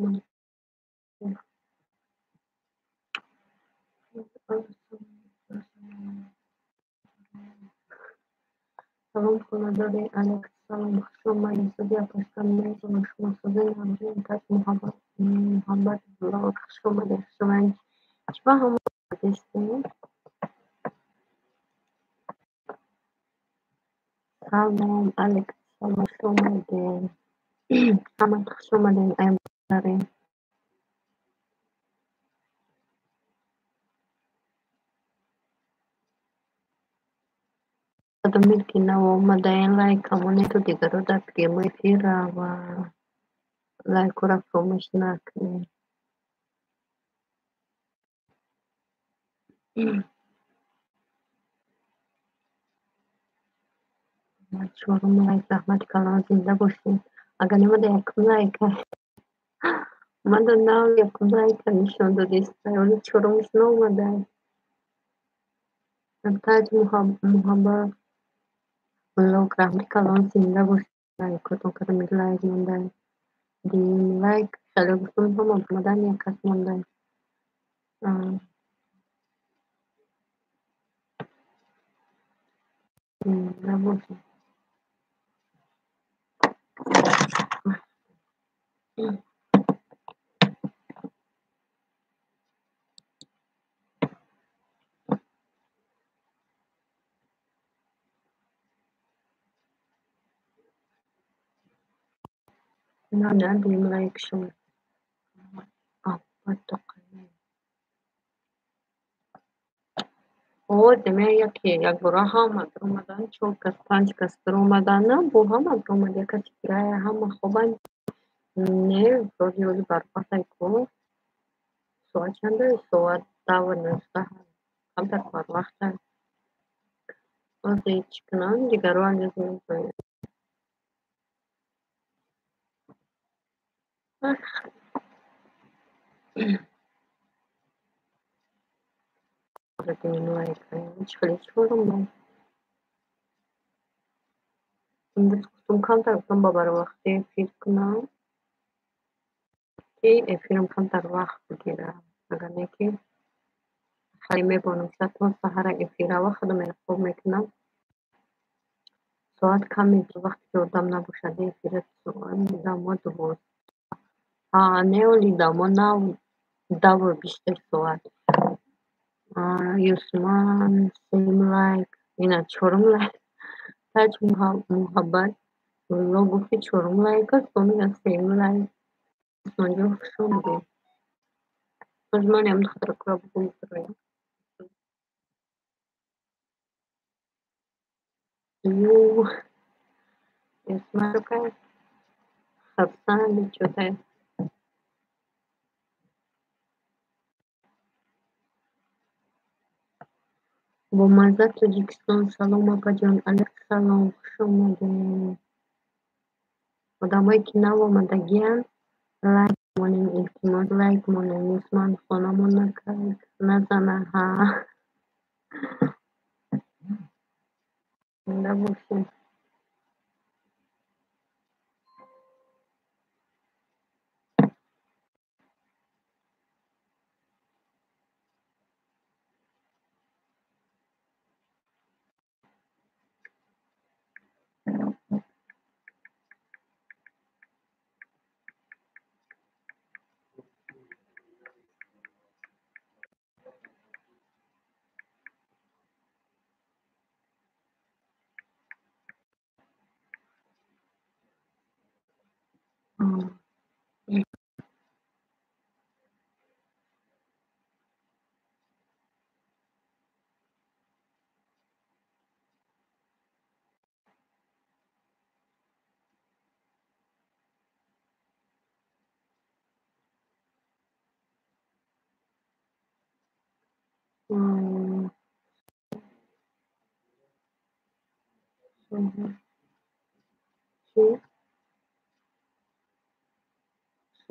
монед. Салом хонадори Алекс, салом, хуш омадед. Суди апашка мезонам, шумо созен ҳамҷин таҷ муҳаббат влог. Хуш омадед, хуш омадед. Чӣ ба ҳама омадестем? Салом Алекс, салом, хуш омадед. Ҳамат хуш омадед, ай модарем. Одамид ки нав омадаен, лайк монеду дигаро дар прямой эфир рава. Лайкора фаромӯш накунед. Чорум лайк, раҳмати калон, зинда бошед. Агар намада якум лайк, омада нав якум лайка нишон додист. Оли чорумш наомада. Таҷ муҳаббат влог, раҳмати калон, зинда бошед. Лайкотон кадоми лайк мондай. Дуюм лайк, хеле гуфтум ҳама омадан, як кас мондай. Зинда бошед. На, дуюм лайк шуд. О, деме яке якбора ҳама даромадан, чор кас, панҷ кас даромадан, на бо ҳама даромад, як каси кирая ҳама хобанд. Не, вроде оли барвақтай ку. Соат чанда? Соат 10:19. Камтар барвақта. Озе чӣ кунам? Дигаро андез мегӯянд. Имрӯз гуфтум камтар гуфтум ба барвақти эфир кунам, ки эфирам камтар вақт бигирад. Агар не ки хеле мебонам, шояд то саҳара эфирава худам хоб мекунам. Соат кам мешавад вақте ки одам набошад эфира соат дамо 12. Не оли дамо нав 10:23 соат. Юсман сеюм лайк, ина чорум лайк. Таҷ муҳаббат влог гуфти чорум лайк аст, ина сеюм лайк. Юсманҷон хуш омадед. Боз ман ям духтаракро бугум бироям. Ю Юсман чӯкай хурсанди чӯтай. Бомазза Тоҷикистон, салом апаҷон. Алек салом, хуш омадед. Одамое ки нав омадагианд, лайк монем, илтимос лайк монем. Юсман хонамон накард, назана ҳа. Зинда бошед.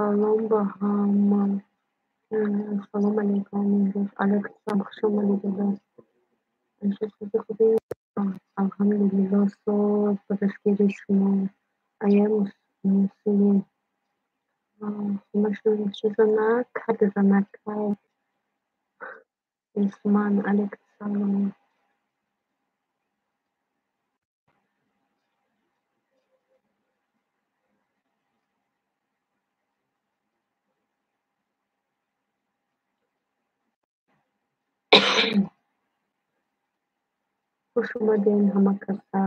Салом ба ҳама. Салом алейкум. Алейкум, хуш омадед додаш. Хубе? Алҳамдулилло, соз ба дастгири шумо. Ая муслим. Хонашон чӣ занак? Как занак? Усман, алейкум салом. Хуш омадем ҳама каса.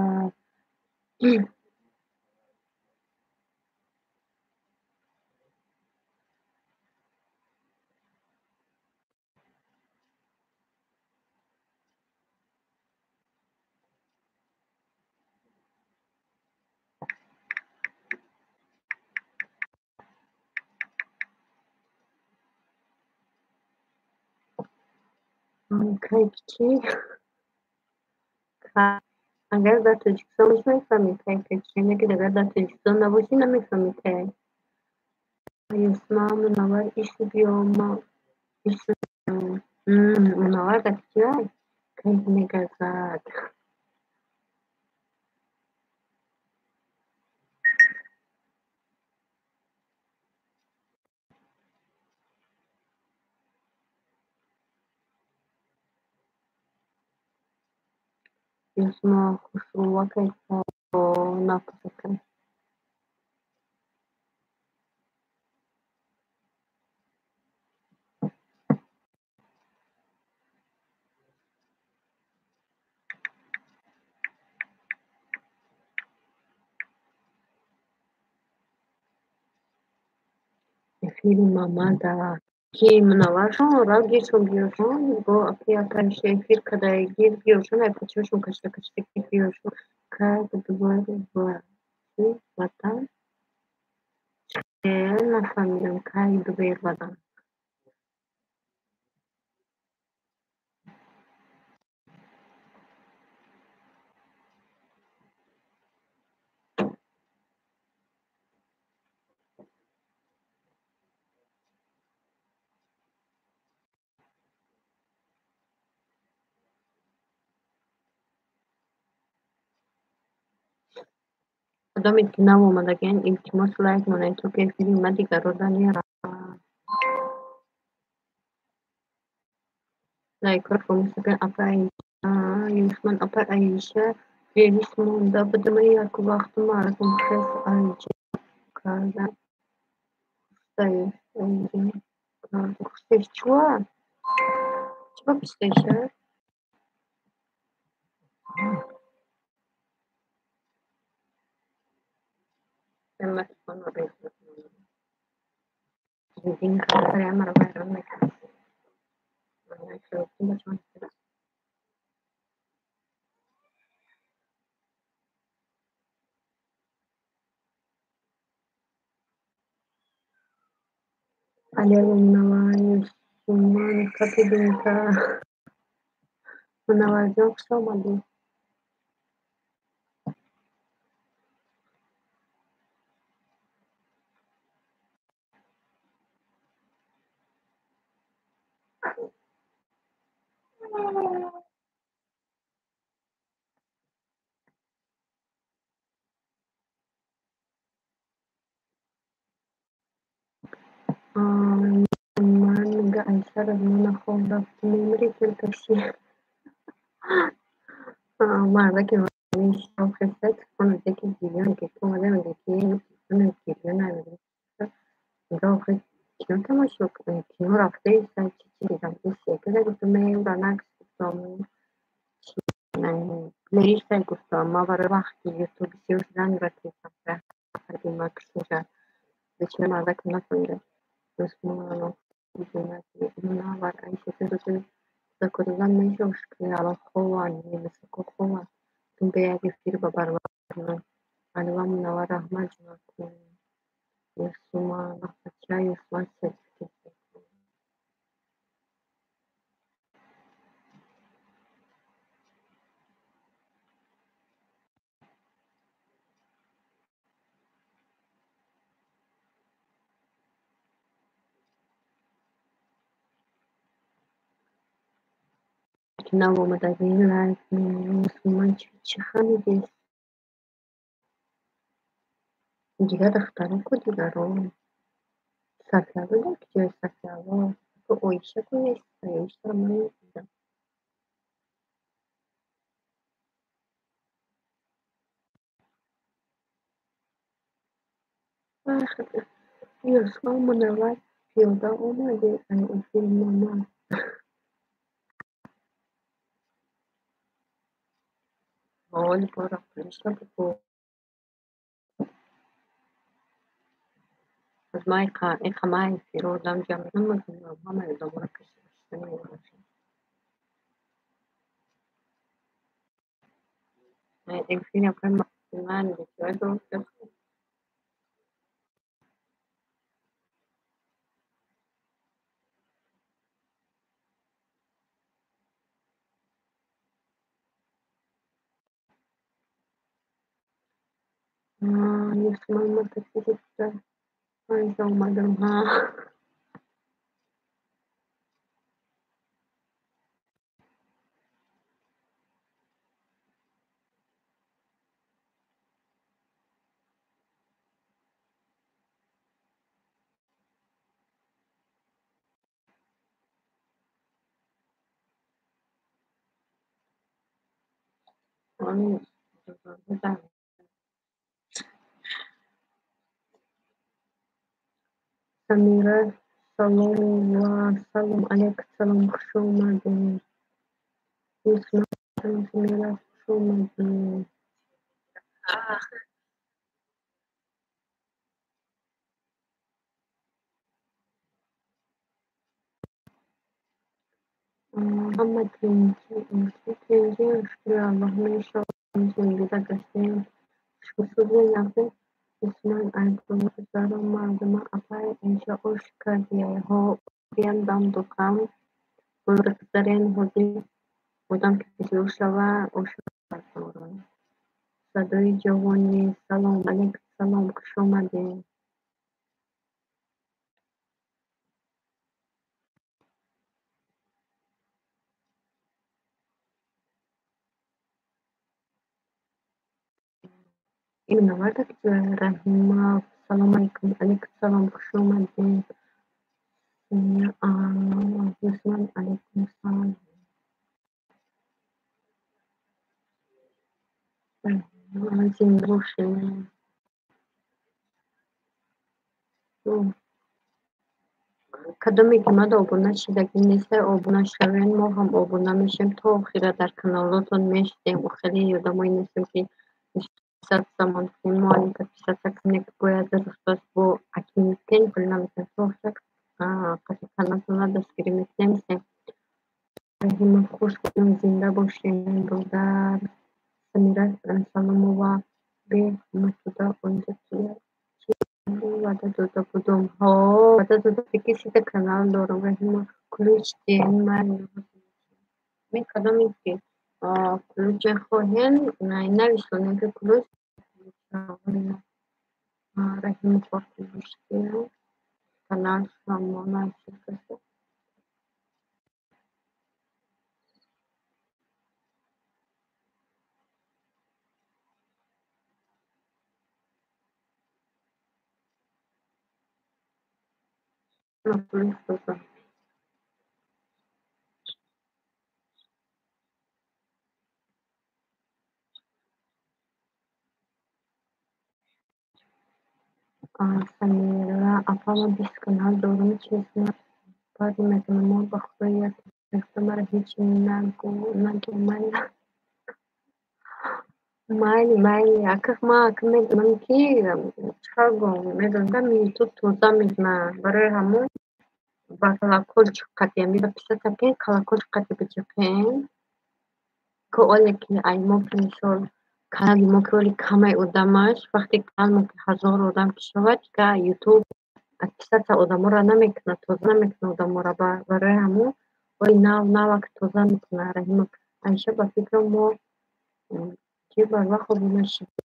Кайф чӣ? Агар дар Тоҷикистон бошӣ мефаҳмӣ кайф чӣ, лекин агар дар Тоҷикистон набошӣ намефаҳмӣ кайф. Юсма, Мунаввар, ису биё, ма ису Мунаввар дар киҷай? Кайф мегазад. Юсма, хушрӯва кайфа напасака. Эфири Мамада. Ки Мунавваршон рафт гиршон биёшон, бо апи апаиша эфир кадай гир биёшон, ай пачашон кашта кашта гир биёшон. Как двор в ватан? Нафаҳмидам, кай двер ватан? Одаме ки нав омадагианд, илтимос лайк монед, то ки эфири ма дигарро нерава. Лайкҳоро фаромӯш накунед. Апа Аиша, Юсман, апа Аиша, плейлист монда будам, як вақт мардум хес айҷа кардам. Хустаеш, айҷа кардам. Хустаеш чуа? Чуа хустаеша? Алло, Мунаввар, Юсуман, капидинка. Мунавварҷон, хуш омадӣ. Ман мега Айша Размона хоб рафт, мемри киркаши. Мардаки хеста телефоно деки гирён ки омада мега ки телефоно гирён намега. Мега охи кино тамошо кино рафтаиста чи чи дидам ис якеда гуфтам меюра накс гуфтам плейлиста гуфтам ма барои вақти ютуб бисёр шудан ратисам макс меша бечора мардакам нафаҳмида. Юсман, Мунаввар, Айша рӯзи закотазан мешавш ки ало хован, высоко хован. Тун бе як эфир ба барварна. Алва Мунаввар, раҳмат ҷонакун. Юсман, апача Юсман сертификат. Ки нав омадагӣ лайк Юсман чӣ хамидест? Дигар духтаро ку дигарон. Сафия буда, ки ҷои Сафияло? Оиша ку нест, Оишаро ман надидам. Юсман Мунаввар пиёда омадӣ, ай эфири мама. Ҳоли бора ключ набуд. Аз ман иқа ман эфиро одам ҷамъ намекунам, ҳамаи одаморо кашида мебошам. Эфир апай ман бисёр дӯст. Юсман мотоциклиста панҷа омадам, ҳа. Самира Саломова, салом алейк, салом, хуш омадед. Юсман, салом, Самира, хуш омадед. Ҳама тинҷи, тинҷи, шукри Аллоҳ, мешавам, зиндида гаштем. Шукр нақд Юсман айбдор мардума апай инша ош кардияйҳо биям дам дукам бузургтарин ҳозир одам ки зиёд шава ош бардорам. Садои ҷавонӣ, салом алейк, салом, хуш омадед. Именно Раҳима, салом алейкум, алейкум салом, хуш омадед. Юсман, алейкум салом. Зинда бошед. Кадоме ки мада обуна шидагӣ нестай, обуна шавен, мо ҳам обуна мешем, то охира дар каналотон мешидем. Хеле одамое нестем ки подписаться кунем, мо али подписаться кунем, ки бояд рӯз бо акимкен хеле наметавонем, то охира қати каналтонро дастгирӣ мекунем. Раҳима, хуш будем, зинда бошем, додар. Самира Саломова, бе Масуда онҷо чи ваъда дода будум? Ҳо, ваъда дода ки сита канал дорам. Раҳима, ключ диҳен, ман кадоме ки ключ хоҳен, нависонем ки ключ. Раҳима, ключ диҳен, канал шумо нависед. Самира, апа, ма 20 канал дорам, честно, баъд медонам, ба худо як маро ҳеҷ нагӯ, майли, майли, майли, ака ма ака медонам ки чикор гӯям, медонам ютуб тоза мекунад, барои ҳамон ба колокольчик қатиям подписаться кунед, колокольчик қати бичиқем, ки оле ки ай мо ки мисол канали мо ки оли камай одамаш, вақте канал мо ки 1000 одам ки шавад, дигар ютуб подписаться одаморо намекунад, тоза намекунад одаморо, барои ҳамон оли нав навак тоза мекунад. Раҳима, Айша, ба фикрам мо ки барвақт обуна шудем,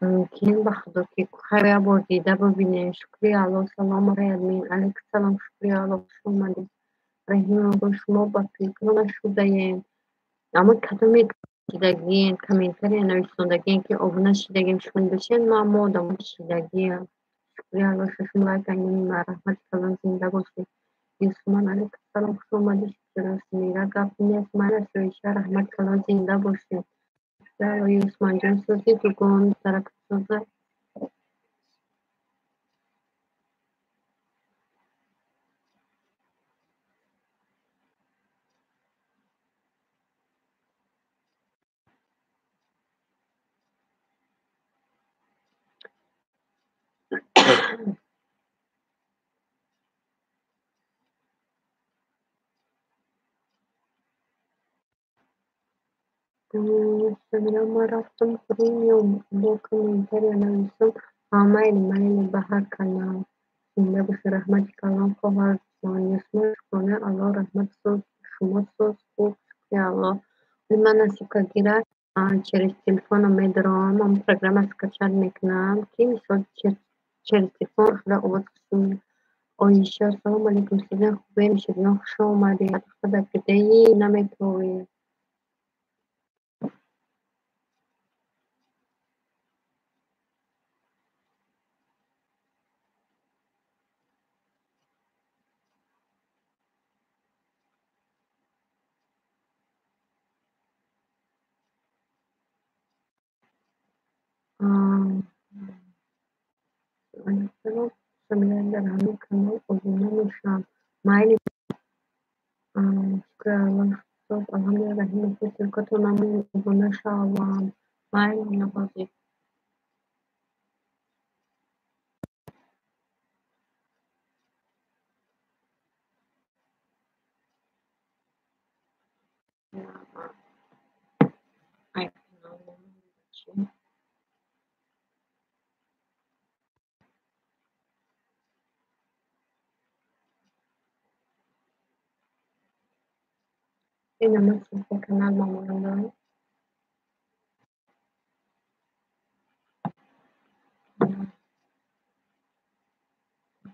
мумкин ба худо ки хайр як бор дида бибинем. Шукри Аллоҳ, салом админ, алейкум салом, шукри Аллоҳ, хуш омадед. Раҳима, бо шумо ба фикр нашудаем, аммо кадоме шидагиен, комментария нависондагиен ки обуна шидагем, шумо бошед, ма мо одамо шидагием. Шукри Алло, шашум лайк айними раҳмати калон, зинда бошед. Юсуман алейкум салом, хуш омадӣ. Мира гап нест, майла Шоиша, раҳмати калон, зинда бошед. Юсуманҷон сӯзи дугон тараф сӯза. Самира, ман рафтам хӯрем ё бо комментария нависам? Майли, майли, ба ҳар канал. Зинда бошед, раҳмати калон, хоҳарҷон. Юсмон, шукрона Аллоҳ, раҳмат соз, шумо соз, хуб, шукри Аллоҳ. Ман насибка гира через телефонам медорам, ам программа скачать мекунам, ки мисол через телефон худа овоз қисм. Оиша, салом алейкум, сизен хубем, ширин, хуш омадед. Худа кидаи наметовӣ. Самира, дар ҳамин канал обуна мешавам. Майли, шукри Аллоҳ, соз, алҳамдулилла, раҳим, ссылкатон обуна шавам. Майли, навозӣ. Ай канал чӣ? Ина ссылка канал мамонда.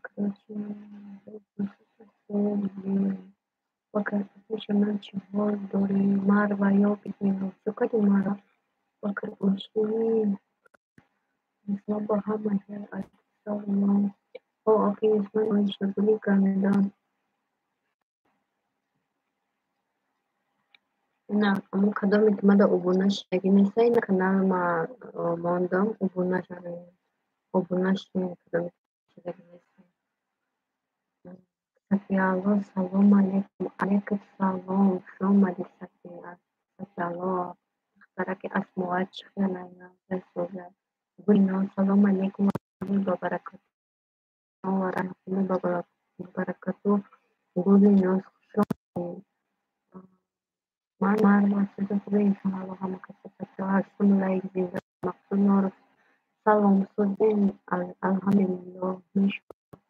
Короче, Пока чего дори Марва ёбит меня. Чё Мара? Пока ушли. Слабо ҳама салом. О, охи Усман Оиша гули ганда. На, аммо кадоме ки мада обуна шидаги нестай на канал ма мондам, обуна шавед. Обуна шавед, кадоме шидаги нестай. Сафиалло, салом алейкум. Алейкум салом. Хуш омадӣ, Сафия. Сафиалло, духтараки Асмоа чӣ хел созад. Гулино, салом алейкум ва баракату. Ва раҳматуллоҳи ва баракату. Гулино, хуш омадӣ. Ман Марва, сӯзи хубе иншоаллоҳ, ҳама каса ҳаштум лайк, зинда. Мақсуд Норов, салом, сӯзен, алҳамдулиллоҳ, мешавад.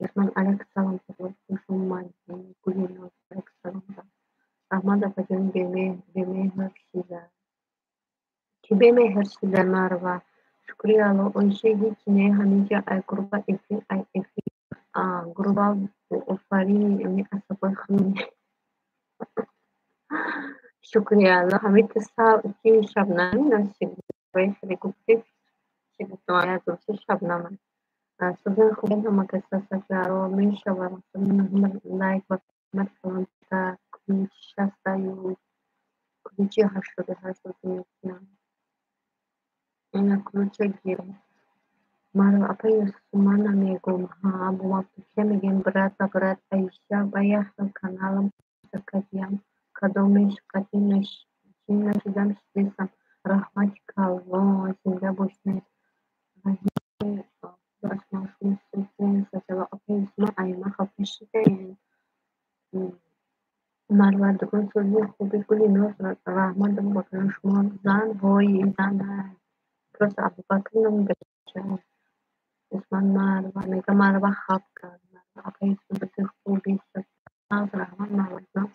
Юсман алейкум салом, хуш омадӣ. Гулино, алейкум салом. Раҳмат апаҷон, бемеҳр шида. Чӣ бемеҳр шида, Марва? Шукри Аллоҳ, Оиша ҳеҷ не, ҳаминҷа ай гурба эфир, ай эфир. Гурба офарини ами асабои хунин. Шукри Аллоҳ, ҳамин ки шабнами хеле гуфтӣ, чӣ гуфтам, язурчи шабнама. Сӯзен хубен ҳама каса Сафиалло, мешавад. Лайк ва қимат калонта ключ шастаю ключи 88 мекунам. Ина ключа гир. Марва апа Юсумана мегӯм, ҳа, бо Мабдухия мегӯем брат ба брат. Аиша ба як хел каналам кадиям, кадомеш қатъи нашидам шидесам. Раҳмати калон, зинда бошед. Раҳими Асмоашон сӯзен, Сафиалло апа Юсуман айма хафа шидаем. Марва дугон сӯзи хуби гули ноз, раҳмат ба шумо занҳои зан. Просто Абубакр номи бача. Усман Марва мега Марва хаб кард. Апа Юсуман сӯзи хуби раҳмат Марваҷон.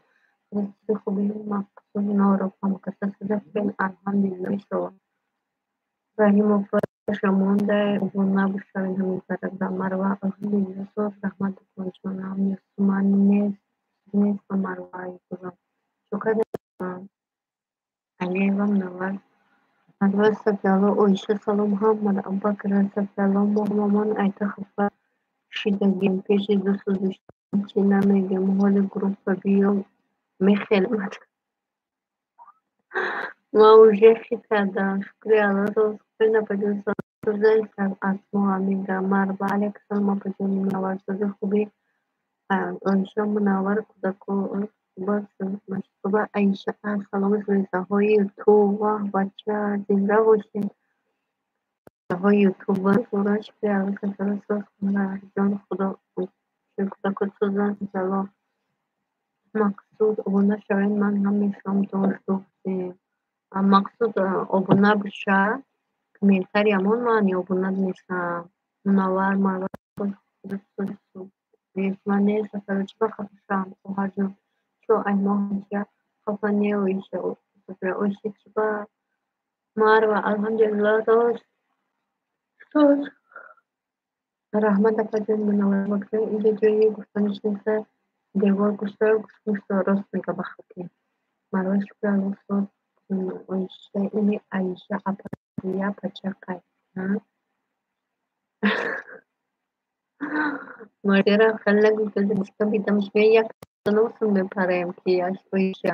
Сӯзи хуби Мақсуд Норов, ҳама каса сӯзи хубен, алҳамдулиллоҳ мешавад. Раҳимов монда обуна бошавед ҳамин тараф. Марва алҳамдулиллоҳ соз, раҳмат дуконҷонам. Юсуман нест, нест ба Марва гулам. Чӯ кардем? Алиева Мунаввар. Марва Сафиалло, Оиша салом ҳаммада, Абубакр Сафиалло, мо ҳамамон айта хафа шидагем, пеши дӯсту душман чӣ намегем, ҳоли группа биё мехелем. Ман уже хит кардам, шукри Алло, соз хубед апаҷон, созед Асмо Амига, Марва алейк салом апаҷон, Мунаввар сози хубӣ, Оиша Мунаввар кӯдако хуб Аиша салом звездаҳои Ютуб, ваҳ бача, зинда бошед. Звездаҳои Ютуб, шукри Алло, Сафиалло соз ҷон худо кӯдако созанд иншалло. Мақсуд обуна шавед, ман ҳам мешавам дӯст. Мақсуд обуна биша, комментариямон ман обуна мешавам. Мунаввар Марва ман не Сафиалло чӣ ба хафа шавам хоҳарҷон? Чо ай мо ҳамча хафа не Оиша Сафиалло Оиша чӣ ба Марва алҳамдулиллоҳ соз соз раҳмат апаҷон Мунаввар бакр инҷо ҷои гуфтаниш нест девор гушта гушта рост мега ба хаки. Марва шукри Аллоҳ соз Оиша ини Аиша апа я пачақай. Мардера хеле нагуфта гуфта бидамш як носум мепараем ки Оиша.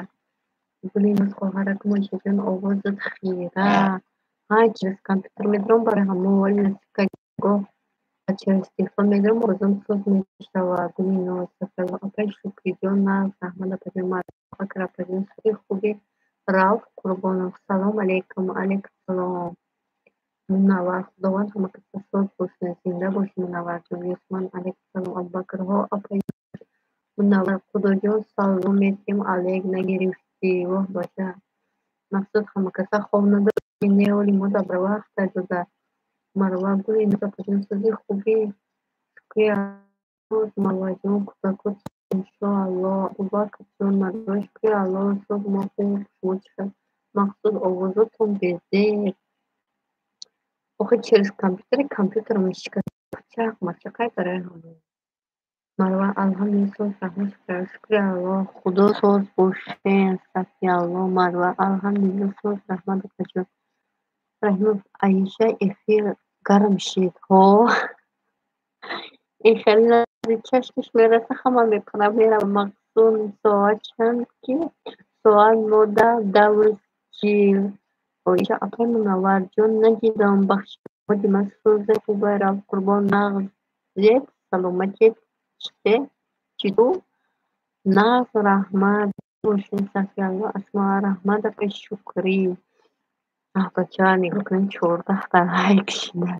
Гули ноз хоҳаракум Оишаҷон овозат хира. Ҳай через компютер медорам барои ҳамо вале насиб гоҳ через телефон медорам овозам соз мешавад. Гули ноз Сафиалло апаи Шукриҷон нағз раҳмат апаҷон Марва апаҷон сури хуби Рауф Қурбонов салом алейкум алейкум салом. Мунаввар худованд ҳама каса соз бошад, зинда бошӣ Мунавварҷон. Юсман алейкум салом. Абубакрҳо апаи Мунаввар худоҷон салом метиҳем алейк нагирифтӣ. Воҳ бача. Мақсуд ҳама каса хоб надорӣ не оли мо дар барвақт дода. Марва гули ноз апаҷон сози хубӣ шукри Аллоҳ Марваҷон кӯдако иншоаллоҳ. Абубакрҷон Марва шукри Аллоҳ соз мо хуб шумо чӣ хел? Мақсуд овозотон безеб. Охи через компютери компютерам мешикаст чақ мачақай барои ҳамон. Марва алҳамдулиллоҳ соз раҳмат шукри Аллоҳ худо соз бошен Сафиалло Марва алҳамдулиллоҳ соз раҳмат апаҷон. Раҳимов Аиша эфир гарм шид. Ҳо ин хеле нази чашмиш мераса ҳама мепара мерава. Мақсуд соат чанд ки соат мода давр чил. Оиша апаи Мунавварҷон надидам бахши ман созе хубай Рауф Қурбон нағз зеб саломатед чите читу нағз раҳмат бошед Сафиалло Асмо раҳмат апаи Шукрӣ. Аҳ бача нигоҳ кунед 14та лайк шида.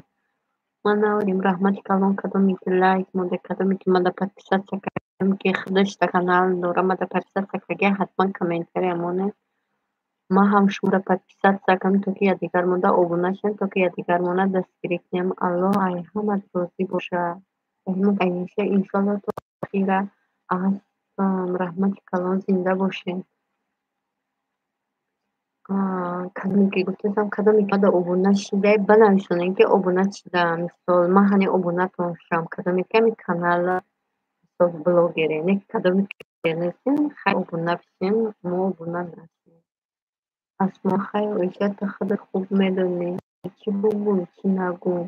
Ман наорим раҳмати калон кадоме ки лайк монда, кадоме ки мада подписаться кадоме ки худашта канал дора мада подписаться карда ҳатман комментария монед. Ман ҳам шуморо подписаться кунам то ки якдигар монда обуна шавем, то ки якдигар монда дастгирӣ кунем. Аллоҳ ай ҳамат розӣ бошад. Раҳимов Аиша иншоаллоҳ то охира ҳастам. Раҳмати калон зинда бошед. Кадоме ки гуфтаам кадоме ки мада обуна шидай банависонед ки обуна шидаам. Мисол ман ҳани обунатон шавам. Кадоме ки ҳами канала мисол блогере не кадоме ки нестем хай обуна бишем мо обуна нашем. Асмо хай Оиша ту худат хуб медонӣ чӣ бугӯм чӣ нагӯм.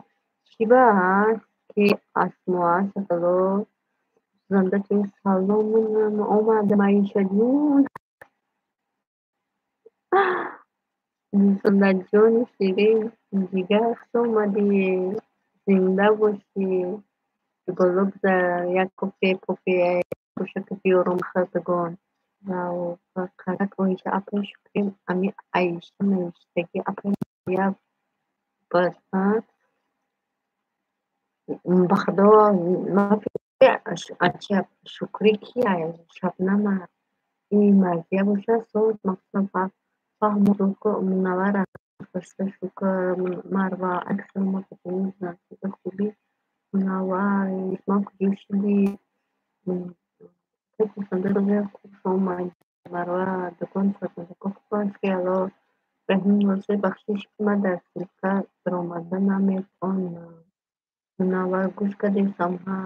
Чӣ ба ки Асмо Сафиалло зандатон салом омадам Аишаҷон. Зиндаҷони ширин ҷигар хуш омадӣ, зинда бошӣ. Боло бизар як кофе пофе бошад ки биёрам хӯрдагон. Қарак Оиша апаи Шукрӣ ами Аиша навиштагӣ апаи я бад ба худо ман Шукрӣ ки Шабнама ин Марзия бошад соз мақсуд фаҳму Мунаввар шукр Марва аксалом хубӣ Мунаввар ман куҷо шудӣ? Хуш омадӣ Марва дукон фарзандако хубанд шукри Аллоҳ. Раҳим Носир бахшиш ки ман дар ссылка даромада наметавонам. Мунаввар гӯш кардесам ҳа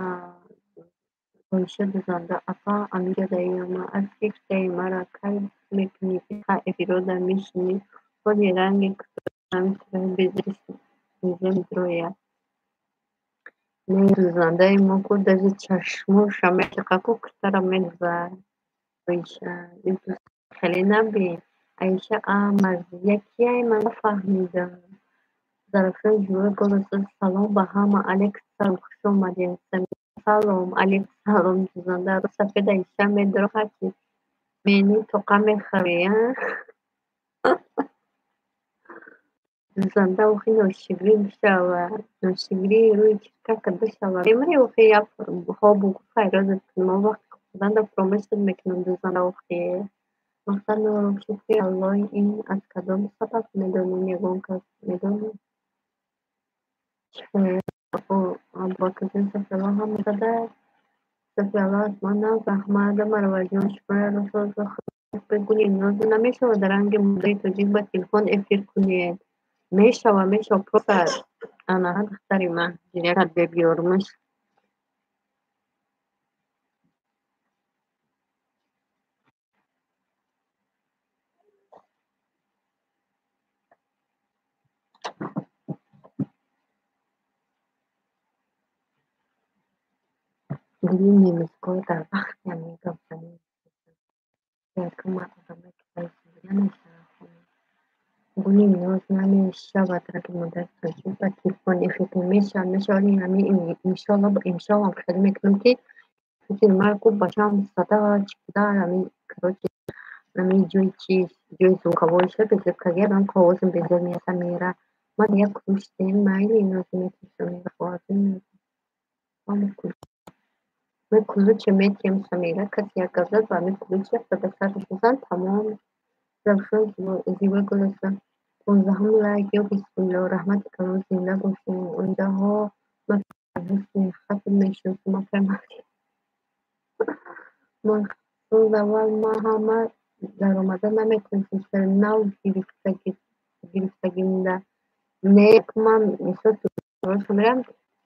Оиша дузанда апа амиҷа даёма аз фикр даи мара кай мекунӣ ха эфирода мешинӣ ҳоли ранги Ҳамин безе медрояд. Не, дузандаи мо ку даже чашмоша мечақа ку киртара медузад. Оиша, хеле набин. Аиша, а Марзия кияй? Ман нафаҳмидам. Зарафшон живой голос. Салом ба ҳама. Алек салом, хуш омадед. Салом, алек салом. Дузанда рӯ сафед Аиша медроҳад ки мени тоқа мехӯрӣ, а? Дузанда охи ношигрӣ бишавад. Ношигрӣ рӯи чирка карда шавад. Мемирӣ охи як хобу файрозат кунам. Он вақти хӯрданда фаромӯшат мекунам дузанда охи. Мақсад нором шукри Аллоҳ ин аз кадом сабаб медонем ягон кас медонад? Абубакрҷон Сафиалло ҳама зада. Сафиалло аз ман нав раҳмат. Марваҷон шуморо созу гули ноз намешавад дар ранги модари тоҷик ба телефон эфир кунед. Мешава, мешава, просто ана духтари ман гирякат бебиёрмуш. Гули немисҳо дар вақти ҳамин гапзанӣ гули ноз намешавад ранги модари тоҷик ба телефон эфир кунед. Мешавад, мешавад. Ҳамин иншоалло имшабам хеле мекунам ки фикр марку бачаам зада чида ҳамин короче ҳамин ҷои чиз ҷои звуковойша безеб кагерам овозам безеб меяса мера. Ман як ключ дем майли нози метисам ме ключе метиҳем Самира касе як гап зад ба ҳамин ключ якта ба сараш бизан тамом. Зарафшон зивои голоса. 15-ум лайк ё бисмилло раҳмати калон зинда бошед. Оиндаҳо ман ҳусни хатм мешиносам апай Мақсуд аввал ман ҳама даромада наметавонистам нав гирифтагимда. Не, ман мисол мерам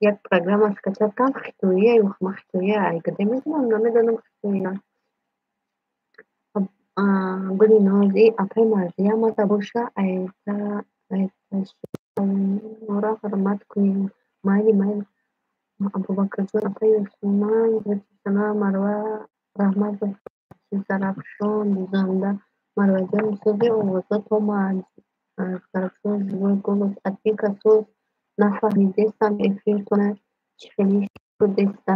як программа скачать кардам хитоия, ман хитоия айгаде медонам, намедонам хитоия. Гули нози апай Марзия мада боша айташонро ҳурмат кунем. Майли, майли. Абубакрҷон апай Юсуман Сана Марва раҳмат Зарафшон дузанда Марваҷон сози овоза томад. Зарафшон живой голос. Админка соз нафаҳмидестам эфиртона чӣ хеле шудеста.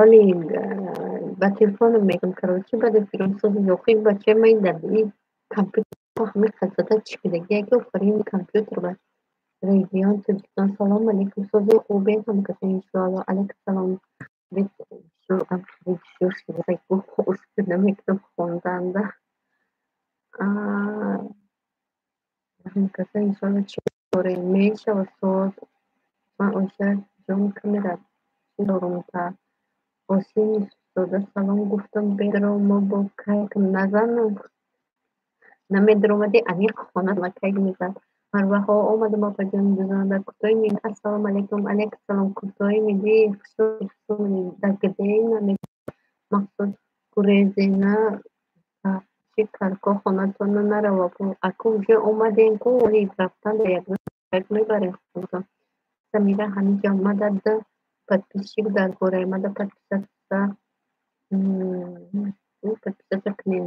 Оли ба телефонам мегӯям короче баъд эфирон сози охир бачаи ман дар компютер ҳамин зада чикидагия ки офарин компютер ба регион Тоҷикистон. Салом алейкум сози хубе ҳамкасо иншоалло. Алейкум салом. Бисёр намекунам хонданда. Ҳамкасо иншоалло чӣ дорем? Мешава соз. Ман Оиша ҷон камера чӣ дорумта? Осин Юсуфзода салом гуфтам бедро мо бо кайк назанам. Намедромади аниқ хона ма кайк мезад. Марваҳо омадам апаҷон дузанда кӯтоҳи милли. Ассалому алайкум. Алейкум салом. Кӯтоҳи милли хуш дагдей наме мақсуд гурезена чӣ карко хонатона нарава. Аку уже омадем ку оли рафтан да як мебарем хонатон. Самира ҳаминҷа омада д подписчик дар бораи мада подписаться подписаться кунем.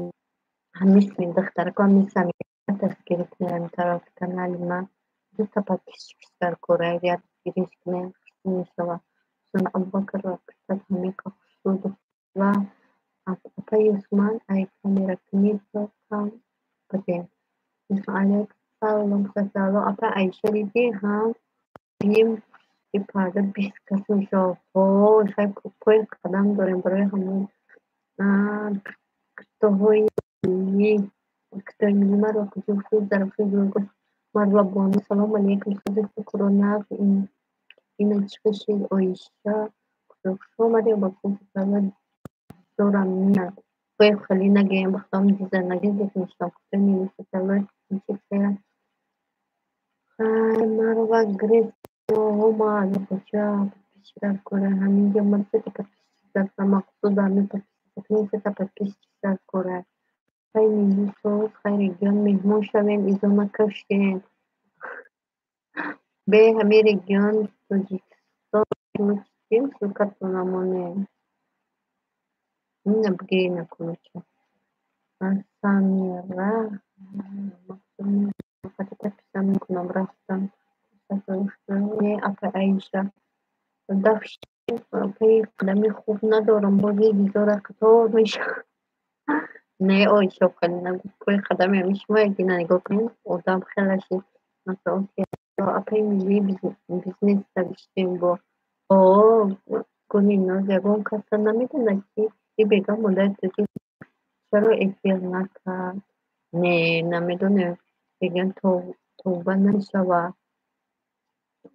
Ҳамин духтарако ҳамин Самира дастгирӣ кунем ҳамин тарафи канали ман. Дута подписчик дар кораи дастгириш кунем хушнуд мешавад. Абубакр писад ҳамин хушнуд ва апа Юсман ай камера кунед кам бадем. Алейкум салом Сафиалло апа Аиша дидӣ ҳам бим парда 20 кас мешавад. Хой пои қадам дорем барои ҳамон китобҳои миллӣ китоби миллӣ марва куҷо шуд Зарафшон ҷойгоҳ Марва бону салом алейкум сози фикрро нав ина чӣ шид Оиша куҷо хуш омадем ба Сафиалло дорам меяд. Хой хеле нагӯем бахтам диза нагизек мешавам. Китоби миллӣ Сафиалло чӣ хай Марва греф омад бача подписчик дар кора ҳаминҷа омад сета подписчик дар мақсуд ҳамин подписчик кунед сета подписчик дар кора. Апай Милисоз, хай регион меҳмон шавем, изо накашем. Бе ҳамин регион Тоҷикистон чим ссылкатон намонем. Ина бигирӣ накунуча. Самира подписам мекунам рафтам. Не, апай Аиша. Апай қадами хуб надорам, бози гизора қатор мешавад. Не, Оиша хеле нагуфт. Пои қадами ҳамин шумо якина нигоҳ кунед, одам хеле шид. Масалан, апай миллии бизнес давиштем бо о гули ноз ягон каса намедонад, ки и бега модари тоҷик чаро эфир накард. Не, намедонем. Мегӯянд тавба намешавад.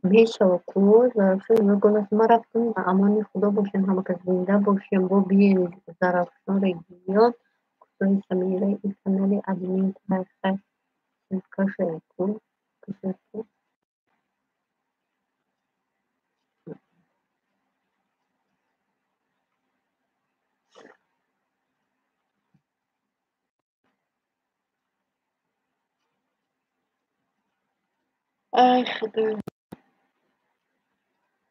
Мешавад ку Зарафшон голос ма рафтам, амони Худо бошем, ҳама кас зинда бошем, бо бием Зарафшон регион кӯтоҳи Самира и канали админ хай кашаяку кашаяку. Ай Худо.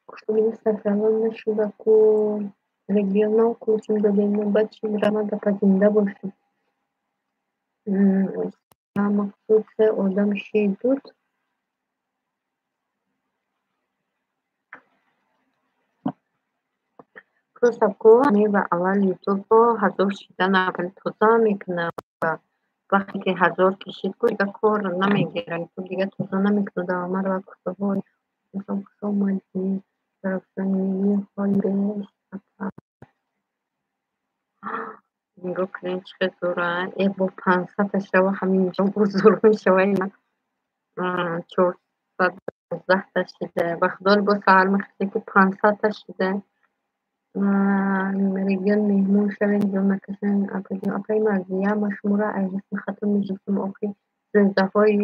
Хушбини сафралон нашуда ку регионал кучим додем, баъд чим рамад апа зинда бошем. Мақсуд се одам шидуд. Просто ку ва аввал ютубо ҳазор шидан аввал тоза мекунад. Вақте ки ҳазор кишид ку дига кор намегирад, ютуб дига тоза намекунад. Маро кутобҳои хуш омадед. Зарафшон милли ҳоли беш апа. Нигоҳ кунед чӣ хел зӯра. Э бо 500 шава ҳамин ҷо бо зӯр мешава. Ина 412 шида. Ба худо бо саҳар мехостем ки 500 шида. Регион меҳмон шавем, ҷо накашем. Апаҷон, апаи Марзия, ма шуморо аз ҳусни хато мешиносам. Охи звездаҳои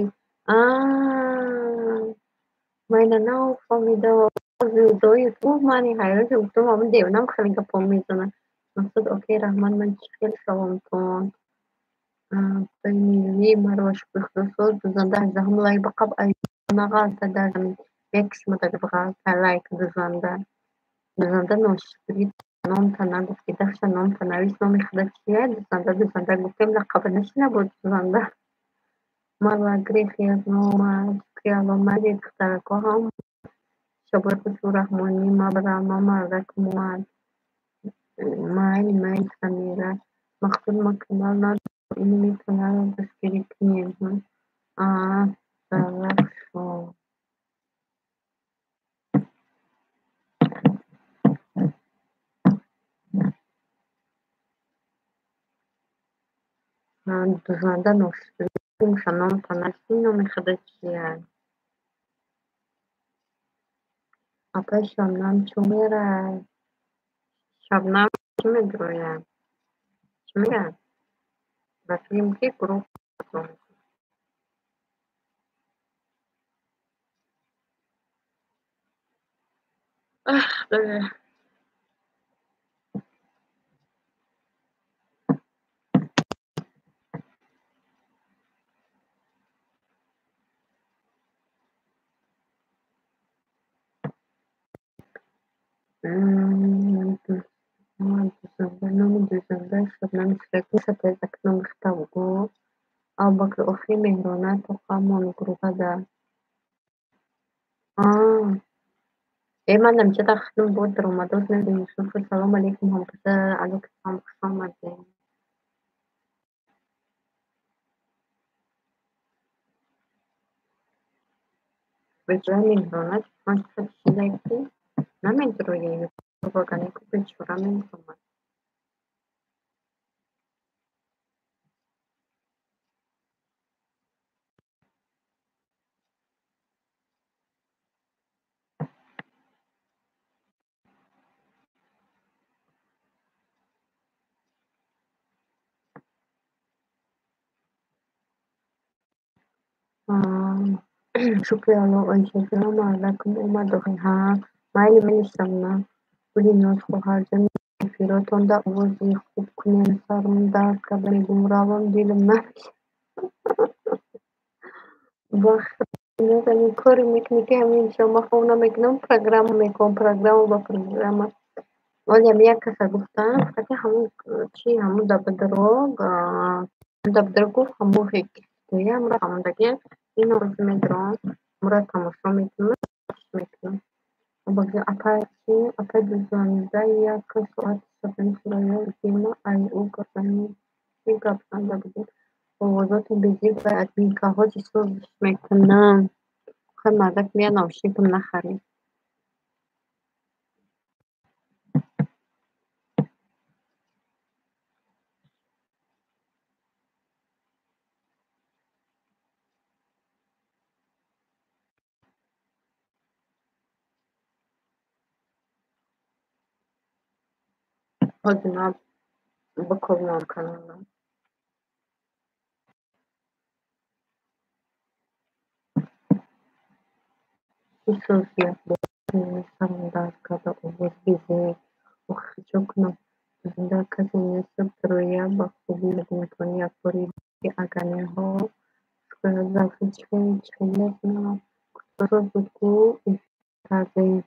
ма ина нафаҳмидам. Звездаҳои ютуб мани ҳайрон шудам, гуфтам ҳамин девонам хеле гапҳо мезанад. Мақсуд окей раҳмат, ман чӣ хел шавамтон. Апаи миллӣ маро шукри Худо соз дузанда 18 лайк ба қабл нағалта дар замин. Як қисмата бағалта лайк дузанда. Дузанда ношукрӣ номта нагуфтӣ, дафша номта навис, номи худа чия? Дузанда дузанда гуфтем, лақаба нашина буд дузанда. Марва грехи аз нома, шукри Алло, майли духтарако ҳам. Шабои хушу раҳмонӣ, мабра, мамардак муад. Майли, майли Самира. Мақсуд ма канал надорам, инами каналро дастгирӣ кунем. Зарафшон. Дузанда ношукрӣ номта нависӣ, номи худа чия? Апай Шабнам чӣ мерад? Шабнам чӣ медрояд? Чӣ мегӯяд? Ба филм ки гурӯҳ. Номи дузанда Шабнами шатезак номи хитабгӯ. Абубакр охи меҳрона тоқамон гурӯҳада. Э ман намчада хитм бо даромадоз намедонам. Юсуф салом алейкум ҳамкаса алейкум хуш омадед. Бечора меҳрона панҷта чизае ки намедрояд ютуб бечора мехомад. Шукри Алло, Оишаҷон, мардакум омад охи. Ҳа, майли, майли Шабнам. Гули ноз хоҳарҷон Эфиротонда овози хуб кунем, сарм дард карда мегум, равам дилам намешавад. Бахт коре мекунӣ ки ҳамин шома хоб намекунам, программа мекунам, программа ба программа. Олям як каса гуфтам, фақат ҳамун чи ҳамун дабадро гуфт, ҳамун ҳекоя ҳамундаги ин орзу медорам, ҳамура тамошо мекунам, мекунам. Апай чи апай дузанда як соат Шабнами Сурайё дима ай ӯ гапзани чи гап занда будем. Овозотон безеб ва админкаҳо чӣ созиш мекунам. Хай мардак меяд наушникам нахаред. Ҳозир ман бикобнам каналам. Чӣ созият сарм дард карда, овоз безеб. Охи чӣ кунам? Зинда касе нест, рӯя ба хубӣ метавонӣ як бори аганиҳо зафи чихел мекунам. Соз буд ку эфир кардаем.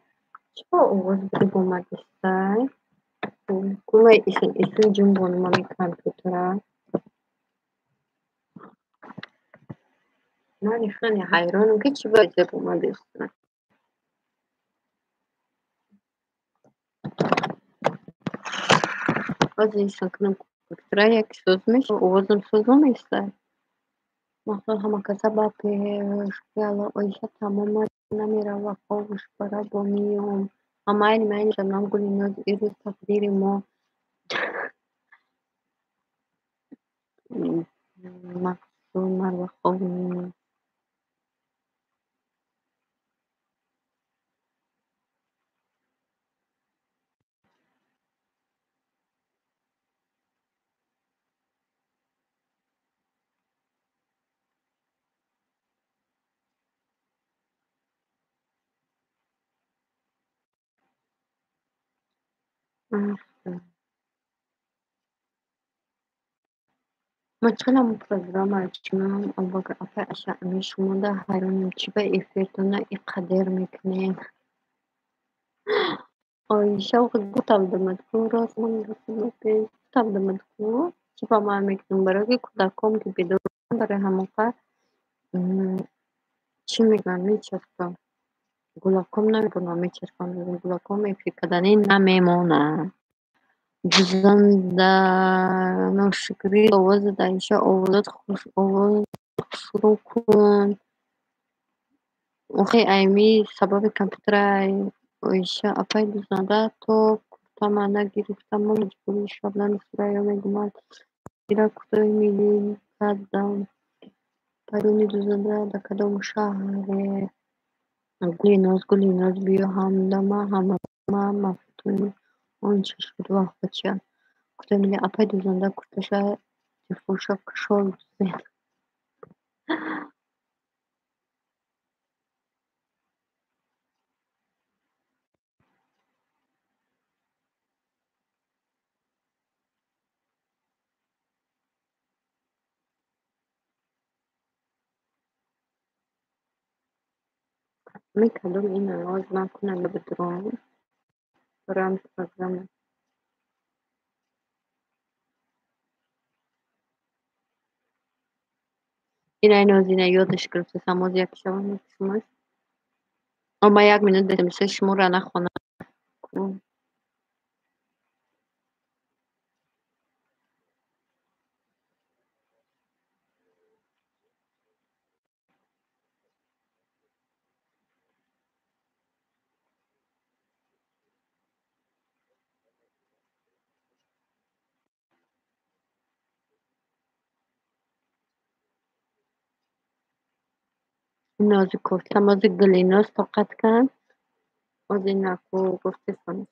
Чиро овоз безеб омадистай? Кумай исин исин ҷунбонумами компютера. Ман хеле ҳайронам ки чӣ безеб омадистай. Ҳозир исан кунам компютера як соз мешава, овозам соз наместай. Махсус ҳама каса ба пешқияло Оиша тамоман намерава хобуш бара бо миём. Майли майли Шабнам Гулиноз ирӯз тақдири мо мақсуд марва хоб меём. Ман чӣ қадар программаро чунам апай аша ами шумода ҳайронам чӣ ба эфиртона ин қадр мекунем. Оиша охи гуфтам дамад ку рост ман гуфтам дамад ку чӣ ба ман мекунам барои ки кӯдаком ки бедор барои ҳамоқа чӣ мекунам мечаспам. Гулаком намебурам мечаспам гулаком эфир карданӣ намемонад. Дузанда ношукрӣ овозат Оиша овозат хуш овоз хушрӯ кун. Охи айми сабаби компютерай Оиша апай дузанда то куртама нагирифтам мо маҷбури Шабнами Сурайё мегумад. Ира куртаи миллӣ кардам. Пайдони дузанда дар кадом шаҳре? Гулиноз Гулиноз биё ҳамдама ҳамама мафтуни он чӣ шуд вах бача. Куртаи миллӣ апай дузанда курташа тифуша кушол дузед. Кадом ин овоз ман кунам бидурам бароям программа. Ина нозина ёдаш гирифтасам оз як шава мекушумаш. Ма як минут демиса шуморо нахонам. Нози кофтам, ози Гулиноз тоқат кан. Ози наку гуфтесам.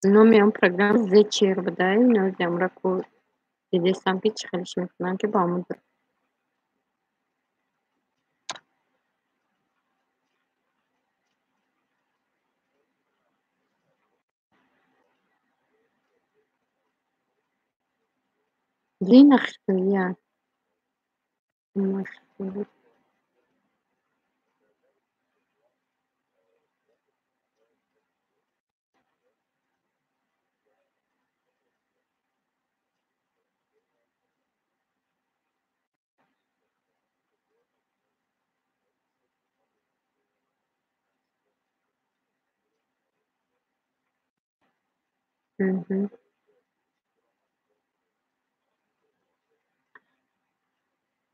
Номи он программа зечер будай, нози амра ку дидесам ки чӣ хелиш мекунам ки ба ҳамун. Лина хушбӯя. Хушбӯ. Мгм.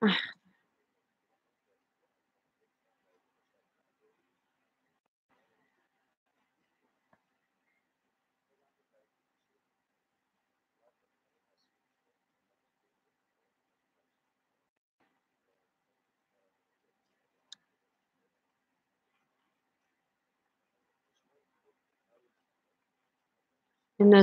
Ах. Ина.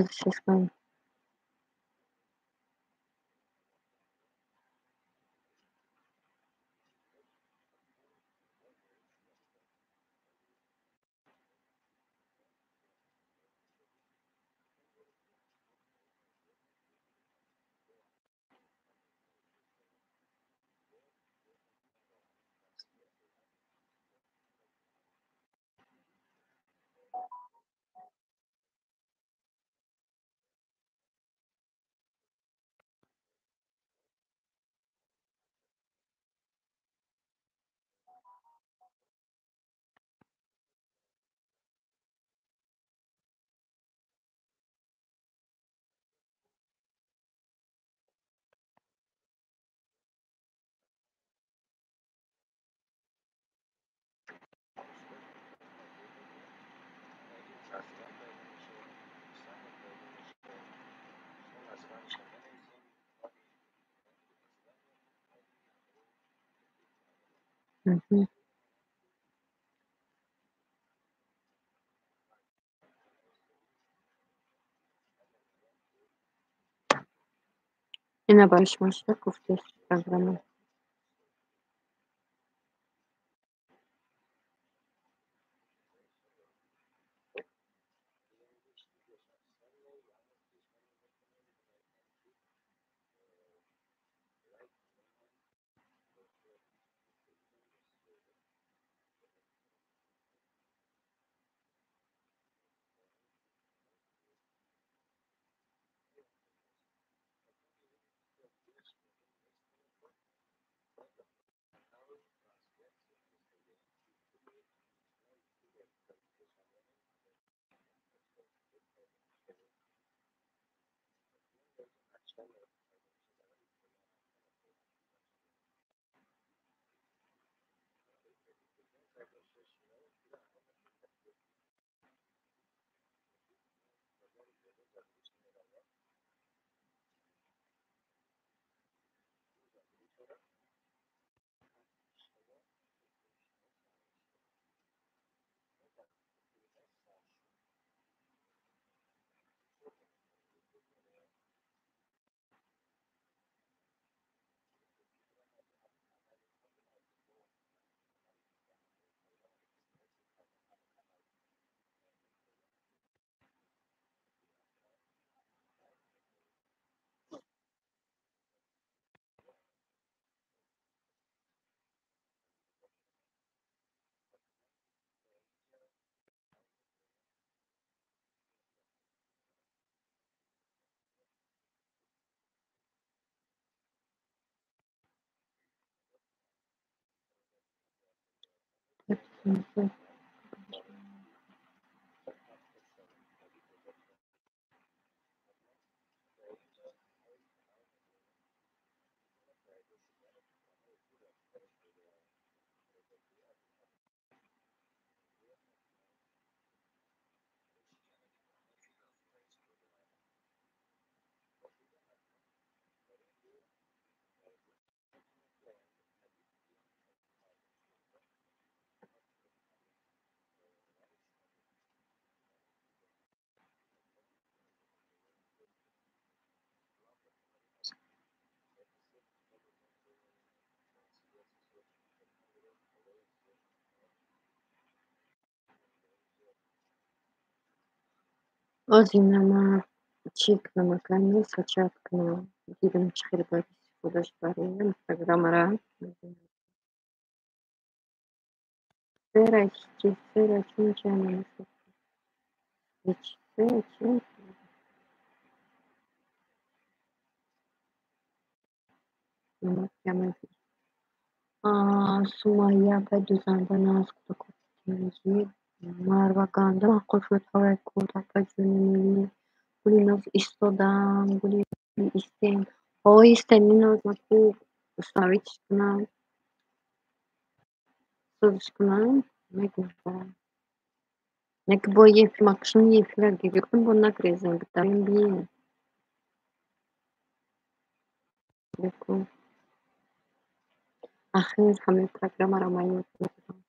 Мгм. Ина барои шумо шуда гуфтед программа. Озина ма Чӣ кунам ака? Скачать кунам. Дидам чӣ хеле бояд истифодаш барем программара. Сера чи сера чунча сера чи? Сумайя апай дузанда наз кӯдакои Марва ганда маъқул шуд ҳавай куд апай ҷони миллӣ. Гули ноз истодам, гули истем. Ҳо истем ниноз ма ку установить кунам. Созиш кунам мегӯям. Неки бо ефир макшин ефира гирифтам бо нагрезем битавем бием. Беку. Ахир ҳамин программаро ман ёд мегирам.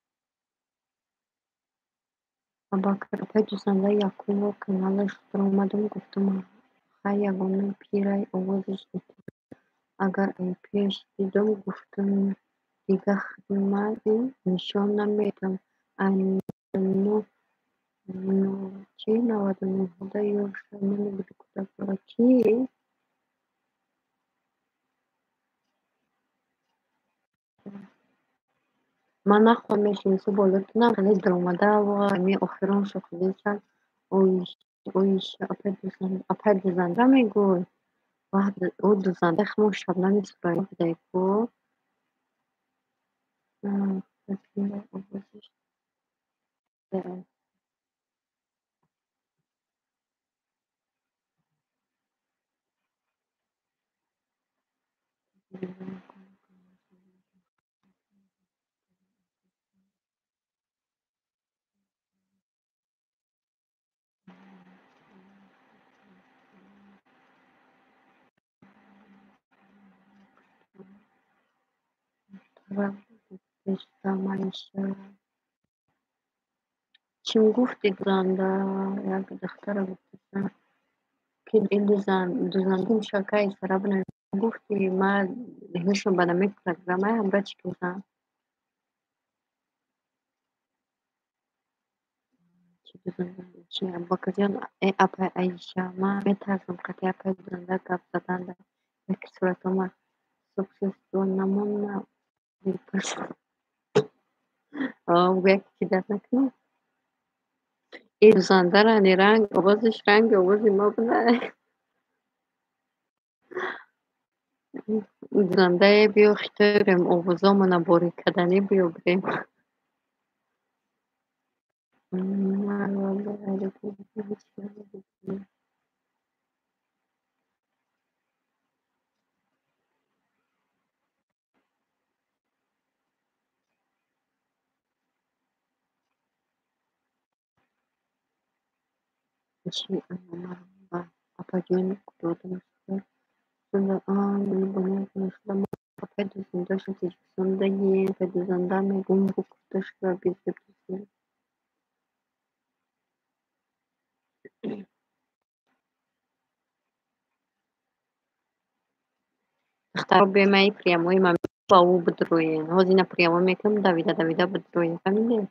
Абакар апай дузанда якум бор каналаш даромадам, гуфтам хай ягона пирай овозаш дидам. Агар айпиаш дидам, гуфтам дига хидмати нишон намедиҳам. Чи 99-да ёша намебуди кӯдакдора. Кӣ? Ман нахоҳам мешинису болотунам хеле даромада ва ами охирон шохидесан оиша апай дузанда мегӯй. Ӯ дузанда химо Шабнами Сурайё будай ку. Чим гуфти дузанда? Як духтара гуфтасан ки ин дузанда мушакаи сарабна гуфти ма ҳешон ба нами программаи ҳамра чӣ кунам? Чи Абубакрҷон, э апай Аиша, ман метарсам қати апай дузанда гап задан як суратома суксесство намонна. Гӯяк ки дард накунад. Ин дузандара ни ранг овозиш ранги овози мо буда. Дузандае биё хиторем овозомона борик кардани биё бирем. Апаҷон додам апай дузандаша Тоҷикистонда е апай дузанда мегум гуфта шуда безеб. Духтаро бемаи прямои ма ба ӯ бидроен. Ҳозир ина прямой мекунам, давида давида бидроен. Фаҳмидед?